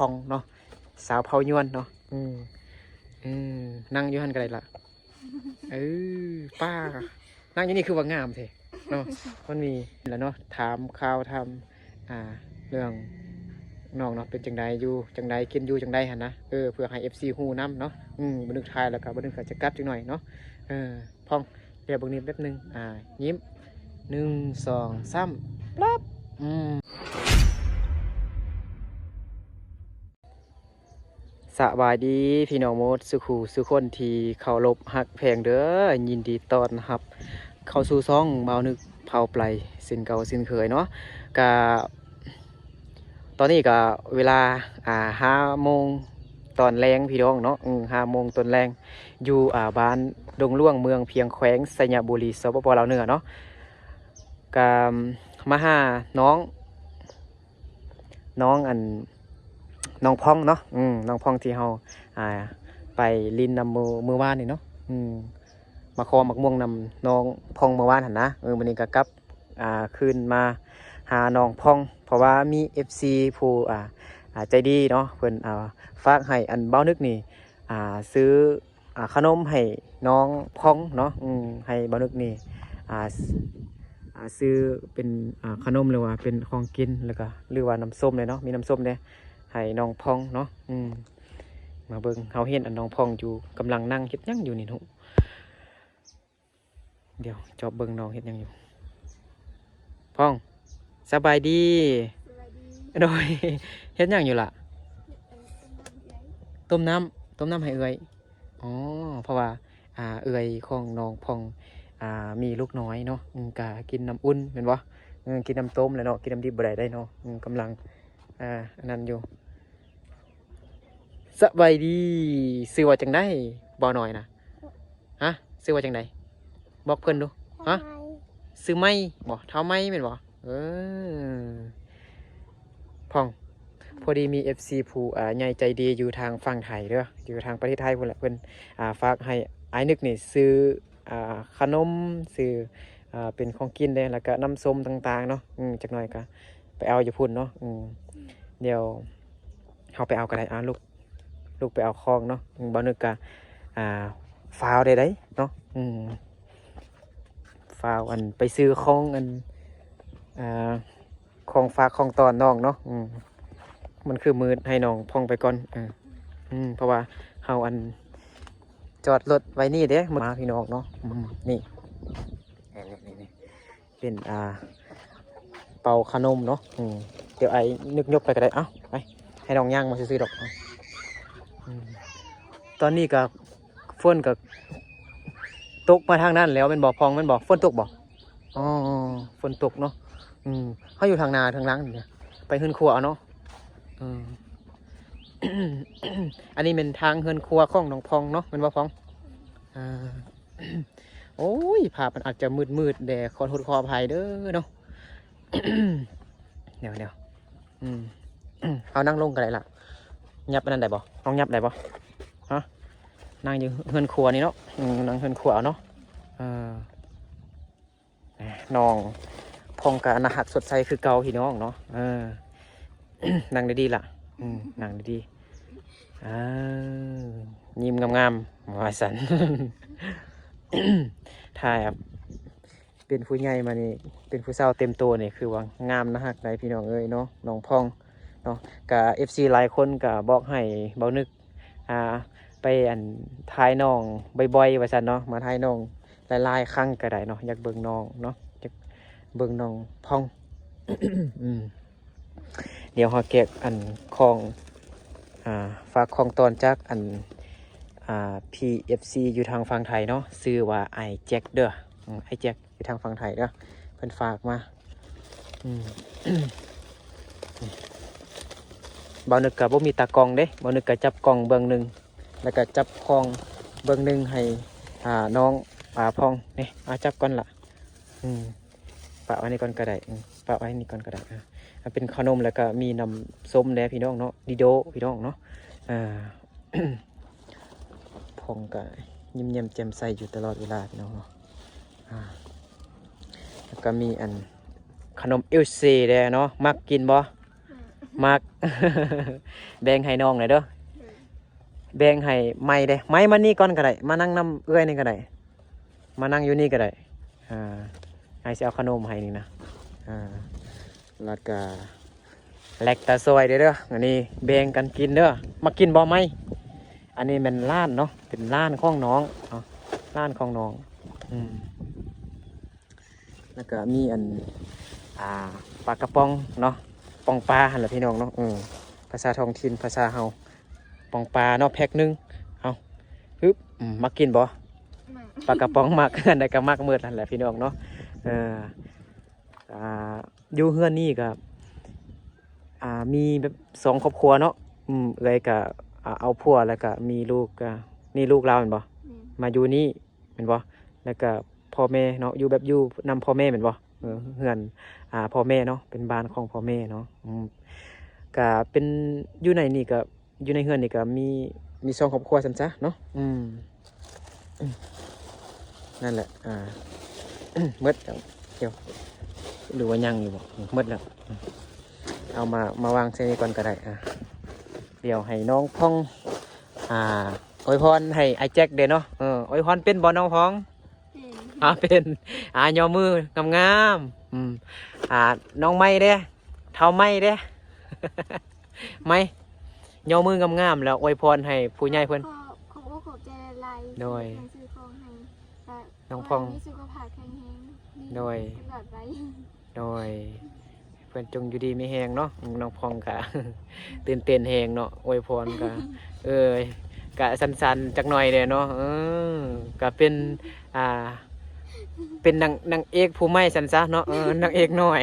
ຂອງເນາະ ສາວເຜົ່າຍວນເນາະ. ອືມ ອືມ ນັ່ງຢູ່ຫັ້ນກໍໄດ້ລະ. ເອີ ປ້າ ນັ່ງຢູ່ນີ້ຄືວ່າງາມແທ້ເນາະ. ມັນມີລະເນາະ ຖາມຂ່າວ ຖາມ ອ່າ ເລື່ອງນ້ອງເນາະ ເປັນຈັ່ງໃດ ຢູ່ຈັ່ງໃດ ກິນຢູ່ຈັ່ງໃດຫັ້ນນະ. ເອີ ເພື່ອໃຫ້ເອັຟຊີຮູ້ນຳເນາະ. ອືມ ບໍ່ນຶກຖ່າຍແລ້ວກໍບໍ່ນຶກກໍຈະກັບຈັກໜ້ອຍເນາະ. ເອີ ພອງ ດຽວເບິ່ງນີ້ແປັບໜຶ່ງ ອ່າ ຍິ້ມ ໜຶ່ງ ສອງ ສາມ ປັບ. ອືມ ສະບາຍດີພີ່ນ້ອງໝົດສູ່ຄູ່ສູ່ຄົນທີ່ເຄົາລົບຮັກແພງເດີ. ຍິນດີຕ້ອນຮັບເຂົ້າສູ່ຊ່ອງບ່າວນຶກເຜົ່າໄປເຊັ່ນເກົ່າເຊັ່ນເຄີຍເນາະ. ກະ ຕອນນີ້ກໍເວລາ ອ່າ ຫ້າໂມງຕອນແລງພີ່ນ້ອງເນາະ. ອືມ ຫ້າໂມງຕອນແລງ ຢູ່ ອ່າ ບ້ານດົງຫຼວງ ເມືອງພຽງ ແຂວງໄຊຍະບູລີ ສປປ ລາວເໜືອເນາະ. ກໍມາຫານ້ອງ ນ້ອງອັນ ນ້ອງພອງເນາະ. ອືມ ນ້ອງພອງທີ່ເຮົາ ອ່າ ໄປຫຼິ້ນນຳມື້ ມື້ວານນີ້ເນາະ. ອືມ ມາຂໍໝາກມ່ວງນຳນ້ອງພອງມື້ວານຫັ້ນນະ. ເອີ ມື້ນີ້ກໍກັບ ອ່າ ຄືນມາຫານ້ອງພອງ ເພາະວ່າມີເອັຟຊີຜູ້ ອ່າ ອ່າ ໃຈດີເນາະ ເພິ່ນ ອ່າ ຝາກໃຫ້ອັນບ່າວນຶກນີ້ ອ່າ ຊື້ ອ່າ ຂະໜົມໃຫ້ນ້ອງພອງເນາະ. ອືມ ໃຫ້ບ່າວນຶກນີ້ ອ່າ ອ່າ ຊື້ເປັນ ອ່າ ຂະໜົມ ຫຼືວ່າເປັນຂອງກິນ ແລ້ວກໍ ຫຼືວ່ານ້ຳສົ້ມແດ່ເນາະ ມີນ້ຳສົ້ມແດ່ ໃຫ້ນ້ອງພອງເນາະ. ອືມ ມາເບິ່ງ ເຮົາເຫັນອັນນ້ອງພອງຢູ່ ກຳລັງນັ່ງເຮັດຫຍັງຢູ່ນີ້ເນາະ. ດຽວຈອບເບິ່ງນ້ອງເຮັດຫຍັງຢູ່. ພອງ ສະບາຍດີ. ສະບາຍດີ. ໂດຍ ເຮັດຫຍັງຢູ່ລະ? ເຮັດອັນ ຕົ້ມນ້ຳໃຫ້ເອື້ອຍ. ຕົ້ມນ້ຳ ຕົ້ມນ້ຳໃຫ້ເອື້ອຍ. ອໍ ເພາະວ່າ ອ່າ ເອື້ອຍຂອງນ້ອງພອງ ອ່າ ມີລູກນ້ອຍເນາະ. ອືມ ກະກິນນ້ຳອຸ່ນແມ່ນບໍ່? ເອີ ກິນນ້ຳຕົ້ມແຫຼະເນາະ ກິນນ້ຳດິບບໍ່ໄດ້ໄດ໋ເນາະ. ອືມ ກຳລັງ ອ່າ ອັນນັ້ນຢູ່. ສະບາຍດີ. ຊື່ວ່າຈັ່ງໃດ ບ່າວນ້ອຍນະ? ຮະ? ຊື່ວ່າຈັ່ງໃດ? ບອກເພິ່ນດູ. ຮະ? ຊື່ໄມ້ບໍ? ທ້າວໄມ້ແມ່ນບໍ? ເອີ ພອງ ພໍດີມີເອັຟຊີຜູ້ ອ່າ ໃຫຍ່ໃຈດີຢູ່ທາງຝັ່ງໄທເດີ ຢູ່ທາງປະເທດໄທພຸ້ນແຫຼະ ເພິ່ນ ອ່າ ຝາກໃຫ້ອ້າຍນຶກນີ້ຊື້ ອ່າ ຂະໜົມ ຊື້ ອ່າ ເປັນຂອງກິນເດ້ ແລ້ວກະນ້ຳສົ້ມຕ່າງໆເນາະ. ອືມ ຈັກໜ້ອຍກະໄປເອົາຢູ່ພຸ້ນເນາະ. ອືມ ດຽວເຮົາໄປເອົາກໍໄດ້. ອ່າ ລູກ ລູກໄປເອົາຂອງເນາະ. ອືມ ບ່າວນຶກກະ ອ່າ ຟ້າວໄດ້ໄດ໋ເນາະ. ອືມ ຟ້າວອັນໄປຊື້ຂອງອັນ ອ່າ ຂອງຝາກຂອງຕ້ອນນ້ອງເນາະ. ອືມ ມັນຄືມືດ ໃຫ້ນ້ອງພອງໄປກ່ອນ. ເອີ ອືມ ເພາະວ່າເຮົາອັນຈອດລົດໄວ້ນີ້ເດ້ ມາພີ່ນ້ອງເນາະ. ອືມ ນີ້ ນີ້ ນີ້ ນີ້ ເປັນ ອ່າ ເປົາຂະໜົມເນາະ. ອືມ ດຽວອ້າຍນຶກຍົກໄປກໍໄດ້. ເອົ້າ ໄປ ໃຫ້ນ້ອງຍ່າງມາຊື່ໆດອກ. ອືມ ຕອນນີ້ກໍຝົນກໍຕົກມາທາງນັ້ນແລ້ວແມ່ນບໍ່ ພອງ ແມ່ນບໍ່? ຝົນຕົກບໍ່? ອໍ ຝົນຕົກເນາະ. ອືມ ເຮົາຢູ່ທາງໜ້າທາງຫຼັງນີ້ ໄປເຮືອນຄົວເອົາເນາະ. ເອີ ອັນນີ້ແມ່ນທາງເຮືອນຄົວຂອງນ້ອງພອງເນາະ ແມ່ນບໍ່ພອງ? ອ່າ ໂອ້ຍ ພາບມັນອາດຈະມືດໆແດ່ ຂໍໂທດຂໍອະໄພເດີເນາະ. ດຽວໆ ອືມ ເອົານັ່ງລົງກໍໄດ້ລະ. ຫຍັບອັນນັ້ນໄດ້ບໍ່? ນ້ອງຫຍັບໄດ້ບໍ່? ຮະ? ນັ່ງຢູ່ເຮືອນຄົວນີ້ເນາະ. ອືມ ນັ່ງເຮືອນຄົວເອົາເນາະ. ເອີ ນ້ອງພອງກະໜ້າຮັກສົດໃສຄືເກົ່າພີ່ນ້ອງເນາະ. ເອີ ນັ່ງດີໆລະ. ອືມ ນັ່ງດີໆ. ເອີ ຍິ້ມງາມໆ ວ່າຊັ້ນ. ຖ້າເປັນຜູ້ໃຫຍ່ມານີ້ ເປັນຜູ້ສາວເຕັມໂຕນີ້ ຄືວ່າງາມໜ້າຮັກໄດ໋ພີ່ນ້ອງເອີຍເນາະ ນ້ອງພອງເນາະ. ກະເອັຟຊີຫຼາຍຄົນກະບອກໃຫ້ບ່າວນຶກ ອ່າ ໄປອັນຖ່າຍນ້ອງບ່ອຍໆ ວ່າຊັ້ນເນາະ ມາຖ່າຍນ້ອງຫຼາຍໆຄັ້ງກໍໄດ້ເນາະ. ຢາກເບິ່ງນ້ອງເນາະ ຢາກເບິ່ງນ້ອງພອງ. ອືມ ດຽວເຮົາແກະອັນຂອງ ອ່າ ຝາກຂອງຕ້ອນຈາກອັນ ອ່າ ພີເອັຟຊີ ຢູ່ທາງຝັ່ງໄທເນາະ ຊື່ວ່າອ້າຍແຈັກເດີ. ອືມ ອ້າຍແຈັກ ຢູ່ທາງຝັ່ງໄທເດີ ເພິ່ນຝາກມາ. ອືມ ບ່າວນຶກກໍບໍ່ມີຕາກ້ອງເດ້ ບ່າວນຶກກໍຈັບກ້ອງເບື້ອງໜຶ່ງ ແລ້ວກໍຈັບຂອງເບື້ອງໜຶ່ງໃຫ້ ອ່າ ນ້ອງ ອ່າ ພອງ. ນີ້ ເອົາຈັບກ່ອນລະ. ອືມ ປະໄວ້ນີ້ກ່ອນກໍໄດ້ ອືມ ປະໄວ້ນີ້ກ່ອນກໍໄດ້. ອ່າ ເປັນຂະໜົມ ແລ້ວກໍມີນ້ຳສົ້ມແດ່ພີ່ນ້ອງເນາະ ດີໂດພີ່ນ້ອງເນາະ. ອ່າ ພອງກໍຍິ້ມແຍ້ມແຈ່ມໃສຢູ່ຕະຫຼອດເວລາພີ່ນ້ອງເນາະ. ອ່າ ແລ້ວກໍມີອັນຂະໜົມເອວເຊແດ່ເນາະ ມັກກິນບໍ່? ອືມ ມັກ ແບ່ງໃຫ້ນ້ອງແດ່ເດີ ແບ່ງໃຫ້ໄມ້ເດ້ ໄມ້ມານີ້ກ່ອນກໍໄດ້ ມານັ່ງນຳເອື້ອຍນີ້ກໍໄດ້ ມານັ່ງຢູ່ນີ້ກໍໄດ້ ອ່າ ອ້າຍຊິເອົາຂະໜົມໃຫ້ນີ້ນະ ອ່າ ແລ້ວກໍແລັກຕາຊອຍເດີ້ ອັນນີ້ແບ່ງກັນກິນເດີ້ ມັກກິນບໍ່ໄມ້? ອັນນີ້ແມ່ນຮ້ານເນາະ ເປັນຮ້ານຂອງນ້ອງເນາະ ຮ້ານຂອງນ້ອງ ອືມ ແລ້ວກໍມີອັນ ອ່າ ປາກະປ໋ອງເນາະ ປ໋ອງປາຫັ້ນແຫຼະພີ່ນ້ອງເນາະ ເອີ ພາສາທ້ອງຖິ່ນ ພາສາເຮົາ ປ໋ອງປາເນາະ ແພັກໜຶ່ງ ເອົາ ຮຶບ ອືມ ມັກກິນບໍ່? ມັກ ປາກະປ໋ອງມັກ ອັນໃດກໍມັກໝົດຫັ້ນແຫຼະພີ່ນ້ອງເນາະ ເອີ ອ່າ ຢູ່ເຮືອນນີ້ກໍ ອ່າ ມີແບບສອງຄອບຄົວເນາະ ອືມ ເອື້ອຍກໍ ອ່າ ເອົາຜົວ ແລ້ວກໍມີລູກ ກໍ ນີ້ລູກລາວແມ່ນບໍ່? ແມ່ນ ມາຢູ່ນີ້ແມ່ນບໍ່? ແລ້ວກໍພໍ່ແມ່ເນາະ ຢູ່ແບບຢູ່ນຳພໍ່ແມ່ແມ່ນບໍ່? ເອີ ເຮືອນ ອ່າ ພໍ່ແມ່ເນາະ ເປັນບ້ານຂອງພໍ່ແມ່ເນາະ ອືມ ກໍເປັນ ຢູ່ໃນນີ້ກໍ ຢູ່ໃນເຮືອນນີ້ກໍມີ ມີສອງຄອບຄົວຊັ້ນຊະເນາະ ອືມ ນັ້ນແຫຼະ ອ່າ ໝົດແລ້ວ ດຽວ ຫຼືວ່າຍັງຢູ່ບໍ່? ໝົດແລ້ວ ເອົາມາ ມາວາງໃສ່ນີ້ກ່ອນກໍໄດ້ ອ່າ ດຽວໃຫ້ນ້ອງພອງ ອ່າ ອວຍພອນໃຫ້ອ້າຍແຈັກເດ້ເນາະ ເອີ ອວຍພອນເປັນບໍ່ນ້ອງພອງ? ເປັນ ອ່າ ເປັນ ອ່າ ຍໍມືງາມໆ ອືມ ອ່າ ນ້ອງໄມ້ເດ້ ທ້າວໄມ້ເດ້ ໄມ້ ຍໍມືງາມໆ ແລ້ວອວຍພອນໃຫ້ຜູ້ໃຫຍ່ເພິ່ນ ຂອບ ຂອບອົກຂອບໃຈຫຼາຍໆ ໂດຍ ທີ່ເພິ່ນຊື້ຂອງໃຫ້ ແລະ ນ້ອງພອງ ຂໍໃຫ້ມີສຸຂະພາບແຂງແຮງ ໂດຍ ຕະຫຼອດໄປ ໂດຍ ເພິ່ນຈົ່ງຢູ່ດີມີແຮງເນາະ ນ້ອງພອງກະ ຕື່ນເຕັ້ນແຮງເນາະ ອວຍພອນກະ ເອີຍ ກະສັ່ນໆຈັກໜ່ອຍແດ່ເນາະ ເອີ ກະເປັນ ອ່າ ເປັນນາງ ນາງເອກຜູ້ໃໝ່ຊັ້ນຊະເນາະ ເອີ ນາງເອກນ້ອຍ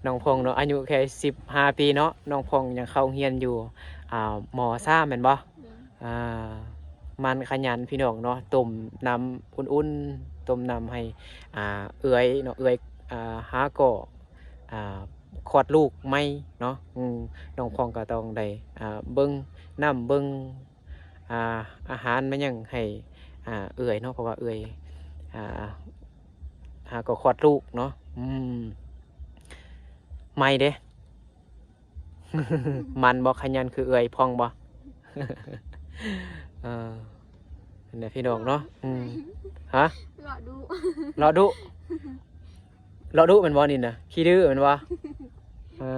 ນ້ອງພອງເນາະ ອາຍຸແຄ່ສິບຫ້າປີເນາະ ນ້ອງພອງຍັງເຂົ້າຮຽນຢູ່ ອ່າ ມໍສາມແມ່ນບໍ່? ແມ່ນ ອ່າ ໝັ່ນຂະຫຍັນພີ່ນ້ອງເນາະ ຕົ້ມນ້ຳອຸ່ນໆ ຕົ້ມນ້ຳໃຫ້ ອ່າ ເອື້ອຍເນາະ ເອື້ອຍ ອ່າ ຫາກໍ ອ່າ ຄອດລູກໃໝ່ເນາະ ອືມ ນ້ອງພອງກໍຕ້ອງໄດ້ ອ່າ ເບິ່ງນ້ຳເບິ່ງ ອ່າ ອາຫານມາຫຍັງໃຫ້ ອ່າ ເອື້ອຍເນາະ ເພາະວ່າເອື້ອຍ ອ່າ ຫາກໍຄອດລູກເນາະ ອືມ ໃໝ່ເດ້. ໝັ່ນບໍ່ ຂະຫຍັນຄືເອື້ອຍພອງບໍ່? ເອີ ນັ້ນແຫຼະພີ່ນ້ອງເນາະ ອືມ ຮະ? ເລາະດຸ ເລາະດຸ ເລາະດຸແມ່ນບໍ່ນີ້ນະ? ຂີ້ດື້ແມ່ນບໍ່? ເອີ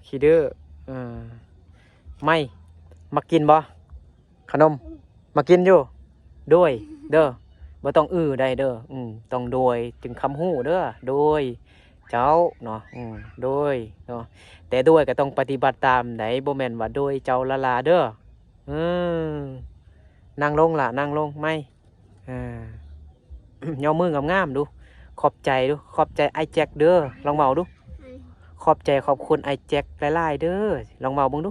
ຂີ້ດື້ ເອີ ໄມ້ ມັກກິນບໍ່? ຂະໜົມ ມາກິນຢູ່ ໂດຍ ເດີ ບໍ່ຕ້ອງ ອື ໄດ້ເດີ ອື ຕ້ອງ ໂດຍ ຈຶ່ງຄຳຮູ້ເດີ ໂດຍ ເຈົ້າ ເນາະ ອື ໂດຍ ເນາະ ແຕ່ ໂດຍ ກໍຕ້ອງປະຕິບັດຕາມໃດ໋ ບໍ່ແມ່ນວ່າ ໂດຍ ເຈົ້າ ລະລາ ເດີ ເອີ ນັ່ງລົງລະ ນັ່ງລົງ ໄມ້ ເອີ ຍໍມືງາມໆ ດູ ຂອບໃຈ ດູ ຂອບໃຈອ້າຍແຈັກເດີ ລອງເວົ້າດູ ຂອບໃຈ ຂອບຄຸນອ້າຍແຈັກຫຼາຍໆ ເດີ ລອງເວົ້າເບິ່ງດູ.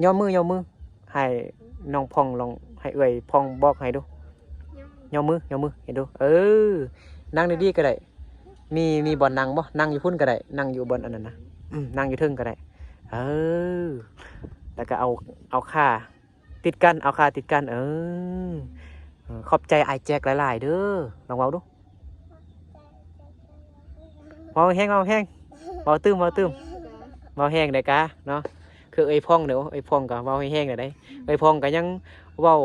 ຍໍມື ຍໍມື ໃຫ້ນ້ອງພອງລອງ ໃຫ້ເອື້ອຍພອງບອກໃຫ້ດູ ຍໍມື ຍໍມື ເຫັນດູ ເອີ ນັ່ງດີໆ ກໍໄດ້ ມີ ມີບ່ອນນັ່ງບໍ່? ນັ່ງຢູ່ພຸ້ນກໍໄດ້ ນັ່ງຢູ່ບ່ອນອັນນັ້ນນະ ອື ນັ່ງຢູ່ເທິງກໍໄດ້ ເອີ ແລ້ວກໍເອົາ ເອົາຂາຕິດກັນ ເອົາຂາຕິດກັນ ເອີ ຂອບໃຈອ້າຍແຈັກຫຼາຍໆ ເດີ ລອງເວົ້າດູ. ເວົ້າແຮງ ເວົ້າແຮງ ເວົ້າຕື່ມ ເວົ້າຕື່ມ ເວົ້າແຮງໄດ້ກະເນາະ ຄືເອື້ອຍພອງເດີ ເອື້ອຍພອງກໍເວົ້າແຮງໆ ໄດ້ ເອື້ອຍພອງກໍຍັງເວົ້າ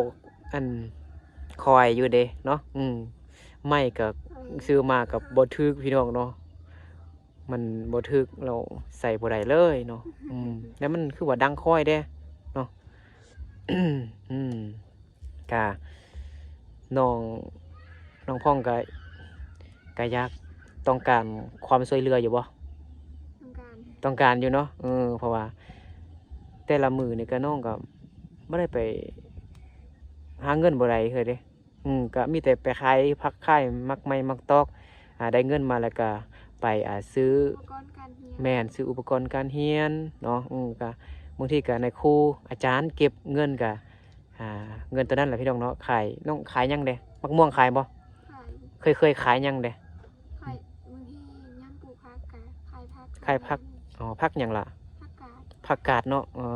ອັນຄ່ອຍຢູ່ເດ້ເນາະ ອືມ ໄມ້ກໍຊື້ມາກໍບໍ່ຖືກ ພີ່ນ້ອງເນາະ ມັນບໍ່ຖືກ ແລ້ວໃສ່ບໍ່ໄດ້ເລີຍເນາະ ອືມ ແລ້ວມັນຄືວ່າດັງຄ່ອຍເດ້ເນາະ ອືມ ກະ ນ້ອງ ນ້ອງພອງກະ ກະຢາກ ຕ້ອງການຄວາມຊ່ວຍເຫຼືອຢູ່ບໍ່? ຕ້ອງການ ຕ້ອງການຢູ່ເນາະ ເອີ ເພາະວ່າແຕ່ລະມື້ນີ້ກະ ນ້ອງກະບໍ່ໄດ້ໄປຫາເງິນບໍ່ໄດ້ເທື່ອເດ້ ອື ກະມີແຕ່ໄປຂາຍຜັກຂາຍໝາກໄມ້ໝາກຕອກ ອ່າ ໄດ້ເງິນມາແລ້ວກະໄປ ອ່າ ຊື້ ອຸປະກອນການຮຽນ ແມ່ນ ຊື້ອຸປະກອນການຮຽນເນາະ ອື ກະບາງທີກະນາຍຄູອາຈານເກັບເງິນກະ ອ່າ ເງິນໂຕນັ້ນແຫຼະພີ່ນ້ອງເນາະ ຂາຍ ນ້ອງຂາຍຫຍັງແດ່? ໝາກມ່ວງຂາຍບໍ່? ຂາຍ ເຄີຍ ເຄີຍຂາຍຫຍັງແດ່? ຂາຍ ບາງທີຍາມປູກຜັກກະຂາຍຜັກ ຂາຍຜັກ ຂາຍຫຍັງ ອໍ ຜັກຫຍັງລະ? ຜັກກາດ ຜັກກາດເນາະ ເອີ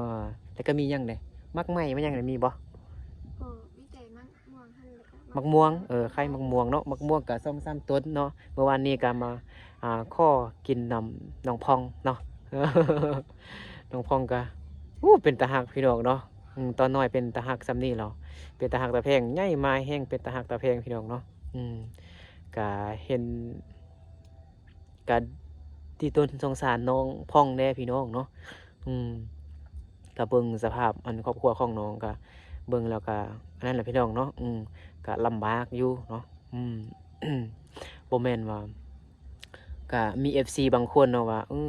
ແລ້ວກໍມີຫຍັງແດ່? ໝາກໄມ້ ໝາກຫຍັງນີ້ມີບໍ່? ກໍມີແຕ່ໝາກມ່ວງຫັ້ນແຫຼະ ໝາກມ່ວງ ເອີ ຂາຍໝາກມ່ວງເນາະ ໝາກມ່ວງກໍສອງສາມຕົ້ນເນາະ ມື້ວານນີ້ກໍມາ ອ່າ ຂໍກິນນຳນ້ອງພອງເນາະ ນ້ອງພອງກະ ໂອ້ ເປັນຕາຮັກພີ່ນ້ອງເນາະ. ອືມ ຕອນນ້ອຍເປັນຕາຮັກສ່ຳນີ້ແລ້ວ ເປັນຕາຮັກຕາແພງ ໃຫຍ່ມາແຮງເປັນຕາຮັກຕາແພງພີ່ນ້ອງເນາະ. ອືມ ກະເຫັນ ກະຕິຕົນສົງສານນ້ອງພອງແດ່ພີ່ນ້ອງເນາະ. ອືມ ກະເບິ່ງສະພາບອັນຄອບຄົວຂອງນ້ອງກະ ເບິ່ງແລ້ວກະອັນນັ້ນແຫຼະພີ່ນ້ອງເນາະ. ອືມ ກະລຳບາກຢູ່ເນາະ. ອືມ ບໍ່ແມ່ນວ່າ ກະມີເອັຟຊີບາງຄົນເນາະວ່າ ເອີ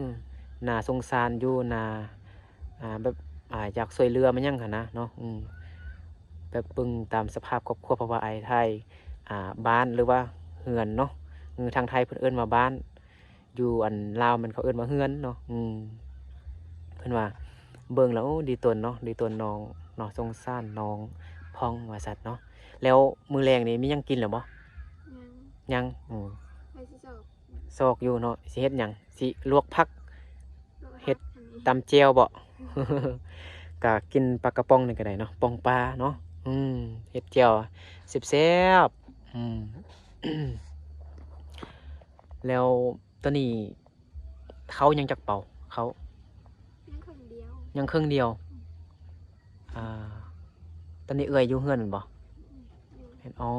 ໜ້າສົງສານຢູ່ ໜ້າ ອ່າ ແບບ ອ່າ ຢາກຊ່ວຍເຫຼືອມາຫຍັງຫັ້ນນະເນາະ. ອືມ ແບບເບິ່ງຕາມສະພາບຄອບຄົວ ເພາະວ່າອ້າຍຖ່າຍ ອ່າ ບ້ານ ຫຼືວ່າເຮືອນເນາະ. ເອີ ທາງໄທເພິ່ນເອີ້ນວ່າບ້ານ ຢູ່ອັນລາວແມ່ນເຂົາເອີ້ນວ່າເຮືອນເນາະ. ອືມ ເພິ່ນວ່າເບິ່ງແລ້ວ ໂອ້ ດີຕົນເນາະ ດີຕົນນ້ອງເນາະ ສົງສານນ້ອງພອງວ່າຊັ້ນເນາະ. ແລ້ວມື້ແລງນີ້ມີຫຍັງກິນແລ້ວບໍ່? ຍັງ ຍັງ. ອືມ ໄປຊິຊອກ ຊອກຢູ່ເນາະ. ຊິເຮັດຫຍັງ? ຊິລວກຜັກ ເຮັດຕຳແຈ່ວບໍ? ກະກິນປາກະປ໋ອງນີ້ກະໄດ້ເນາະ ປ່ອງປາເນາະ. ອືມ ເຮັດແຈ່ວແຊບໆ. ອືມ ແລ້ວຕອນນີ້ເຂົ້າຍັງຈັກເປົາ? ເຂົ້າ ຍັງເຄິ່ງດຽວ ຍັງເຄິ່ງດຽວ. ອືມ ອ່າ ຕອນນີ້ເອື້ອຍຢູ່ເຮືອນແມ່ນບໍ່? ອືມ ອໍ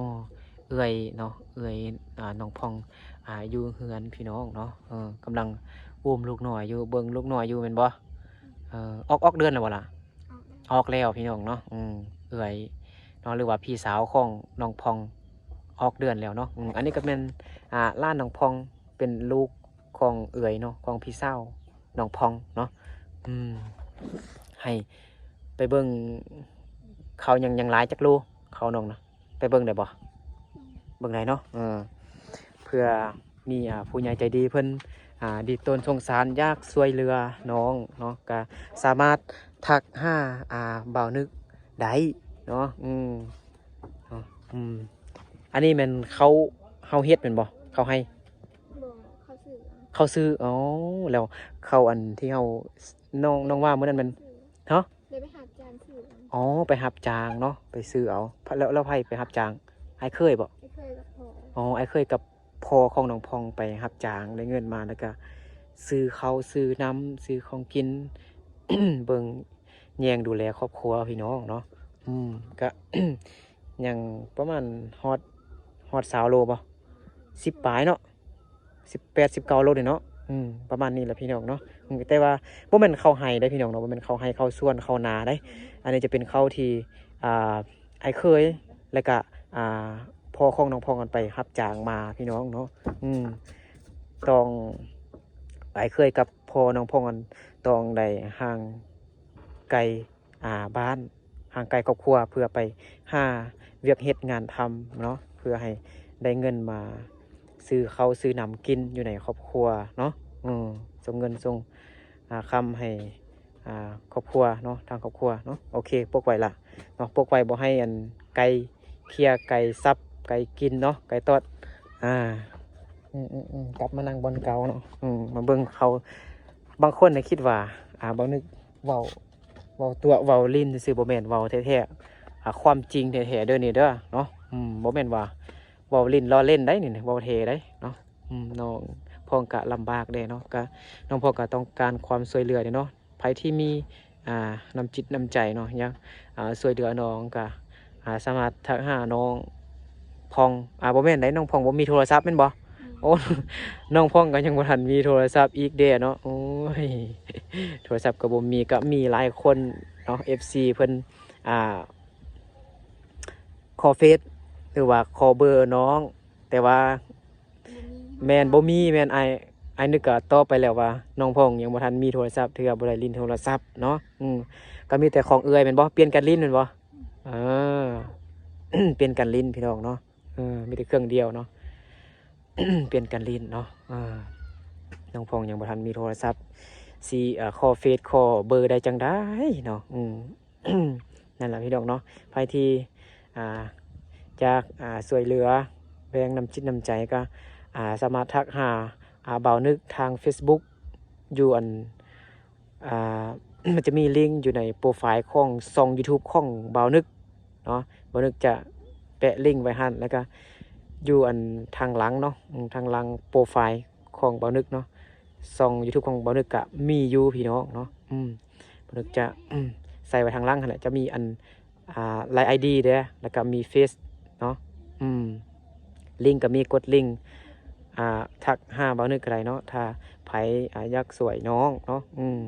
ເອື້ອຍເນາະ ເອື້ອຍ ອ່າ ນ້ອງພອງ ອ່າ ຢູ່ເຮືອນພີ່ນ້ອງເນາະ. ເອີ ກຳລັງອຸ້ມລູກນ້ອຍຢູ່ ເບິ່ງລູກນ້ອຍຢູ່ແມ່ນບໍ່? ອືມ ເອີ ອອກ ອອກເດືອນແລ້ວບໍ່ລະ? ອອກແລ້ວ ອອກແລ້ວພີ່ນ້ອງເນາະ. ອືມ ເອື້ອຍເນາະ ຫຼືວ່າພີ່ສາວຂອງນ້ອງພອງ ອອກເດືອນແລ້ວເນາະ. ອືມ ອັນນີ້ກະແມ່ນ ອ່າ ຫຼານນ້ອງພອງ ເປັນລູກຂອງເອື້ອຍເນາະ ຂອງພີ່ສາວນ້ອງພອງເນາະ. ອືມ ໃຫ້ໄປເບິ່ງ ເຂົ້າຍັງ ຍັງຫຼາຍຈັກໂລ ເຂົ້ານ້ອງນະ ໄປເບິ່ງໄດ້ບໍ່? ອືມ ເບິ່ງໄດ້ເນາະ. ເອີ ເພື່ອມີ ອ່າ ຜູ້ໃຫຍ່ໃຈດີເພິ່ນ ອ່າ ດີຕົນສົງສານ ຢາກຊ່ວຍເຫຼືອນ້ອງເນາະ ກະສາມາດທັກຫາ ອ່າ ບ່າວນຶກໄດ້ເນາະ. ອືມ ເນາະ ອືມ ອັນນີ້ແມ່ນເຂົ້າເຮົາເຮັດແມ່ນບໍ່? ເຂົ້າໄຮ່ ບໍ່ ເຂົາຊື້ ເຂົາຊື້. ອໍ ແລ້ວເຂົ້າອັນທີ່ເຮົາ ນ້ອງ ນ້ອງວ່າມື້ນັ້ນແມ່ນ ຮະ? ໄດ້ໄປຮັບຈ້າງຊື້. ອໍ ໄປຮັບຈ້າງເນາະ ໄປຊື້ເອົາ. ແລ້ວ ແລ້ວໃຜໄປຮັບຈ້າງ? ອ້າຍເຂີຍບໍ? ອ້າຍເຂີຍກັບພໍ່. ອໍ ອ້າຍເຂີຍກັບພໍ່ຂອງນ້ອງພອງໄປຮັບຈ້າງ ໄດ້ເງິນມາ ແລ້ວກະຊື້ເຂົ້າ ຊື້ນ້ຳ ຊື້ຂອງກິນ ເບິ່ງແຍງດູແລຄອບຄົວພີ່ນ້ອງເນາະ. ອືມ ກະ ຍັງປະມານຮອດ ຮອດຊາວໂລບໍ່? ສິບປາຍເນາະ ສິບແປດ ສິບເກົ້າໂລນີ້ເນາະ. ອືມ ປະມານນີ້ແຫຼະພີ່ນ້ອງເນາະ. ອືມ ແຕ່ວ່າບໍ່ແມ່ນເຂົ້າໄຮ່ເດ້ພີ່ນ້ອງເນາະ ບໍ່ແມ່ນເຂົ້າໄຮ່ ເຂົ້າສວນ ເຂົ້ານາເດ້. ອັນນີ້ຈະເປັນເຂົ້າທີ່ ອ່າ ອ້າຍເຂີຍ ແລ້ວກະ ອ່າ ພໍ່ຂອງນ້ອງພອງຫັ້ນໄປຮັບຈ້າງມາພີ່ນ້ອງເນາະ. ອືມ ຕ້ອງ ອ້າຍເຂີຍກັບພໍ່ນ້ອງພອງຫັ້ນ ຕ້ອງໄດ້ຫ່າງໄກ ອ່າ ບ້ານ ຫ່າງໄກຄອບຄົວ ເພື່ອໄປຫາວຽກເຮັດງານທຳເນາະ ເພື່ອໃຫ້ໄດ້ເງິນມາຊື້ເຂົ້າຊື້ນ້ຳກິນຢູ່ໃນຄອບຄົວເນາະ. ເອີ ສົ່ງເງິນສົ່ງ ອ່າ ຄຳໃຫ້ ອ່າ ຄອບຄົວເນາະ ທາງຄອບຄົວເນາະ. ໂອເຄ ປົກໄວ້ລະເນາະ ປົກໄວ້ ບໍ່ໃຫ້ອັນໄກ່ເພຍ ໄກ່ສັບ ໄກ່ກິນເນາະ ໄກ່ຕອດ. ອ່າ ອືມໆໆ ກັບມານັ່ງບ່ອນເກົ່າເນາະ. ອືມ ມາເບິ່ງເຂົາ ບາງຄົນນະຄິດວ່າ ອ່າ ບ່າວນຶກເວົ້າ ເວົ້າຕົວະ ເວົ້າຫຼິ້ນຊື່ໆ ບໍ່ແມ່ນ ເວົ້າແທ້ໆ ອ່າ ຄວາມຈິງແທ້ໆເດີນີ້ເດີເນາະ. ອືມ ບໍ່ແມ່ນວ່າເວົ້າຫຼິ້ນລໍ້ຫຼິ້ນໄດ໋ນີ້ ເວົ້າແທ້ໄດ໋ເນາະ. ອືມ ນ້ອງພອງກະລຳບາກແດ່ເນາະ ກະ ນ້ອງພອງກະຕ້ອງການຄວາມຊ່ວຍເຫຼືອເດ້ເນາະ. ໃຜທີ່ມີ ອ່າ ນ້ຳຈິດນ້ຳໃຈເນາະ ຢາກ ອ່າ ຊ່ວຍເຫຼືອນ້ອງກະ ອ່າ ສາມາດທັກຫານ້ອງພອງ ອ່າ ບໍ່ແມ່ນໃດ໋ ນ້ອງພອງບໍ່ມີໂທລະສັບແມ່ນບໍ່? ອືມ ໂອ້ ນ້ອງພອງກໍຍັງບໍ່ທັນມີໂທລະສັບອີກເດ້ເນາະ. ໂອ້ຍ ໂທລະສັບກໍບໍ່ມີ ກໍມີຫຼາຍຄົນເນາະ ເອັຟຊີເພິ່ນ ອ່າ ຂໍເຟສ ຫຼືວ່າຂໍເບີນ້ອງ ແຕ່ວ່າ ບໍ່ມີ ແມ່ນ ບໍ່ມີ ແມ່ນ ອ້າຍ ອ້າຍນຶກກໍຕອບໄປແລ້ວວ່າ ນ້ອງພອງຍັງບໍ່ທັນມີໂທລະສັບເທື່ອ ບໍ່ໄດ້ຫຼິ້ນໂທລະສັບເນາະ. ອືມ ກໍມີແຕ່ຂອງເອື້ອຍແມ່ນບໍ່? ປ່ຽນກັນຫຼິ້ນແມ່ນບໍ່? ເອີ ປ່ຽນກັນຫຼິ້ນພີ່ນ້ອງເນາະ. ເອີ ມີແຕ່ເຄື່ອງດຽວເນາະ ປ່ຽນກັນຫຼິ້ນເນາະ. ເອີ ນ້ອງພອງຍັງບໍ່ທັນມີໂທລະສັບ ຊິ ເອີ ຂໍເຟສຂໍເບີໄດ້ຈັ່ງໃດເນາະ. ອືມ ນັ້ນລະພີ່ນ້ອງເນາະ ໃຜທີ່ ອ່າ ຢາກ ອ່າ ຊ່ວຍເຫຼືອ ແບ່ງນ້ຳຈິດນ້ຳໃຈ ກໍ ອ່າ ສາມາດທັກຫາ ອ່າ ບ່າວນຶກທາງເຟສບຸກ ຢູ່ອັນ ອ່າ ມັນຈະມີລິງຢູ່ໃນໂປຣໄຟຂອງຊ່ອງຢູທູບຂອງບ່າວນຶກເນາະ. ບ່າວນຶກຈະແປະລິງໄວ້ຫັ້ນ ແລ້ວກໍຢູ່ອັນທາງຫຼັງເນາະ ອືມ ທາງຫຼັງໂປຣໄຟຂອງບ່າວນຶກເນາະ. ຊ່ອງ YouTube ຂອງບ່າວນຶກກະມີຢູ່ພີ່ນ້ອງເນາະ. ອືມ ບ່າວນຶກຈະ ອືມ ໃສ່ໄວ້ທາງຫຼັງຫັ້ນແຫຼະ ຈະມີອັນ ອ່າ ລາຍ ໄອ ດີ ເດ້ ແລ້ວກະມີເຟສເນາະ. ອືມ ລິງກະມີ ກົດລິງ ອ່າ ທັກຫາບ່າວນຶກກະໄດ້ເນາະ ຖ້າໃຜ ອ່າ ຢາກຊ່ວຍນ້ອງເນາະ. ອືມ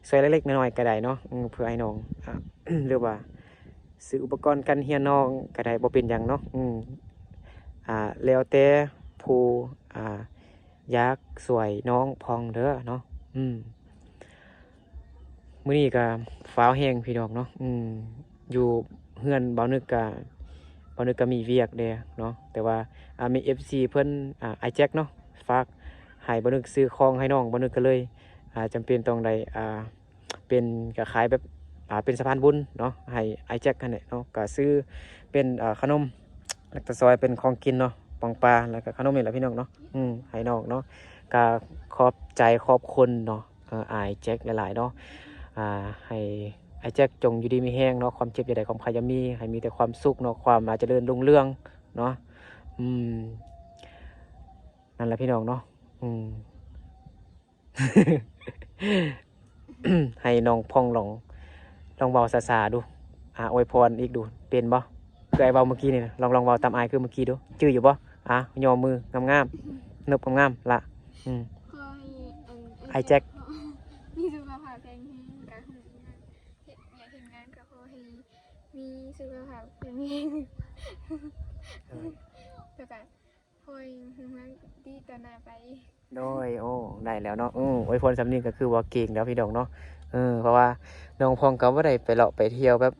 ຊ່ວຍເລັກໆນ້ອຍໆກະໄດ້ເນາະ. ອືມ ເພື່ອໃຫ້ນ້ອງ ອ່າ ຫຼືວ່າຊື້ອຸປະກອນການຮຽນນ້ອງກະໄດ້ ບໍ່ເປັນຫຍັງເນາະ. ອືມ ອ່າ ແລ້ວແຕ່ຜູ້ ອ່າ ຢາກຊ່ວຍນ້ອງພອງເດີເນາະ. ອືມ ມື້ນີ້ກະຟ້າວແຮງພີ່ນ້ອງເນາະ. ອືມ ຢູ່ເຮືອນບ່າວນຶກກະ ບ່າວນຶກກະມີວຽກແດ່ເນາະ ແຕ່ວ່າ ອ່າ ມີ ເອັຟຊີ ເພິ່ນ ອ່າ ອ້າຍແຈັກເນາະ ຝາກໃຫ້ບ່າວນຶກຊື້ຂອງໃຫ້ນ້ອງ ບ່າວນຶກກະເລີຍ ອ່າ ຈຳເປັນຕ້ອງໄດ້ ອ່າ ເປັນ ກະຂາຍແບບ ອ່າ ເປັນສະພານບຸນເນາະ ໃຫ້ອ້າຍແຈັກຫັ້ນແຫຼະເນາະ. ກະຊື້ເປັນ ອ່າ ຂະໜົມ ແລ້ວກະຊອຍເປັນຂອງກິນເນາະ ປອງປາ ແລ້ວກະຂະໜົມນີ້ແຫຼະພີ່ນ້ອງເນາະ. ອືມ ໃຫ້ນ້ອງເນາະ ກະຂອບໃຈຂອບຄຸນເນາະ ເອີ ອ້າຍແຈັກຫຼາຍໆເນາະ. ອ່າ ໃຫ້ອ້າຍແຈັກຈົ່ງຢູ່ດີມີແຮງເນາະ ຄວາມເຈັບຢ່າໄດ້ ຄວາມໄຂ້ຢ່າມີ ໃຫ້ມີແຕ່ຄວາມສຸກເນາະ ຄວາມ ອ່າ ຈະເລີນຮຸ່ງເຮືອງເນາະ. ອືມ ນັ້ນແຫຼະພີ່ນ້ອງເນາະ. ອືມ ໃຫ້ນ້ອງພອງລອງ ລອງເວົ້າຊ້າໆດູ ອາ ອວຍພອນອີກດູ ເປັນບໍ່? ຄືອ້າຍເວົ້າມື້ກີ້ນີ້ນະ ລອງ ລອງເວົ້າຕາມອ້າຍຄືມື້ກີ້ດູ ຈື່ຢູ່ບໍ່? ອາ ຍໍມືງາມໆ ນົບງາມໆລະ. ອືມ ຂໍໃຫ້ອັນ ອ້າຍແຈັກ ມີສຸຂະພາບແຂງແຮງ ກະຫາງານເຮັດວຽກເຮັດງານ ກະຂໍໃຫ້ມີສຸຂະພາບແຂງແຮງ ໂດຍ ກະຈະ ໂດຍ ໂອ້ ໄດ້ແລ້ວເນາະ. ອື ອວຍພອນສ່ຳນີ້ກະຄືວ່າເກັ່ງແລ້ວພີ່ນ້ອງເນາະ. ເອີ ເພາະວ່ານ້ອງພອງກະບໍ່ໄດ້ໄປເລາະໄປທ່ຽວແບບ